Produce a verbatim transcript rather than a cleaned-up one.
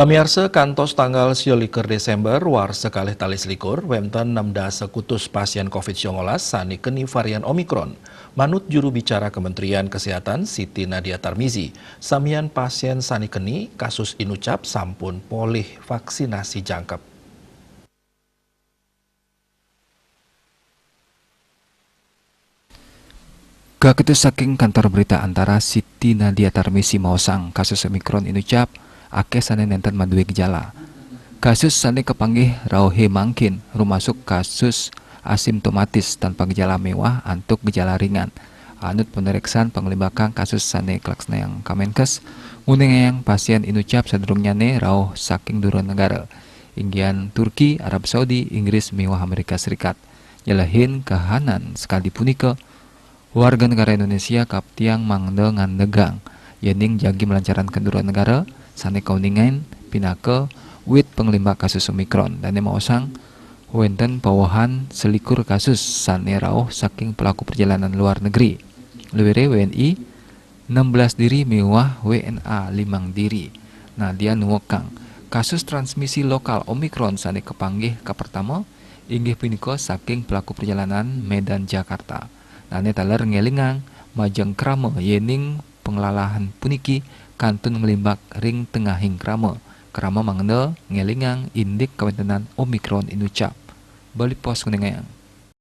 Pamiarsa, kantos tanggal siolikur Desember, warsa kalih tali selikur, wénten enam dasa kutus pasien covid sembilan belas sané keni varian Omikron. Manut juru bicara Kementerian Kesehatan, Siti Nadia Tarmizi, samian pasien sané keni kasus inucap sampun polih vaksinasi jangkep. Kaketus saking Kantor Berita Antara, Siti Nadia Tarmizi maosang, kasus Omikron inucap akéh sané nénten madué gejala. Kasus sané kapanggih rauhé mangkin, rumasuk kasus asimptomatis tanpa gejala miwah antuk gejala ringan. Anut pamiréksan panglimbakan kasus sané kalaksanayang Kamenkes, nguningayang pasien inucap sadurungnyané rauh saking dura negara, inggihan Turki, Arab Saudi, Inggris, miwah Amérika Serikat. Nyelehin kahanan sakadi punika, warga negara Indonesia kaptiang mangda ngandegang yéning jagi malancaran ka dura negara sané kauningin pinaka wit panglimbak kasus Omikron. Dané maosang, wénten pawehan selikur kasus sané rauh saking pelaku perjalanan luar negeri. Luiré W N I enam belas diri miwah W N A limang diri. Nadia nuekang, kasus transmisi lokal Omikron sané kapanggih kapertama inggih punika saking pelaku perjalanan Medan Jakarta. Dané taler ngélingang majeng krama yéning panglalahan puniki kantun nglimbak ring tengahing krama. Krama mangda ngélingang indik kawéntenan Omikron inucap. Bali Post nguningayang.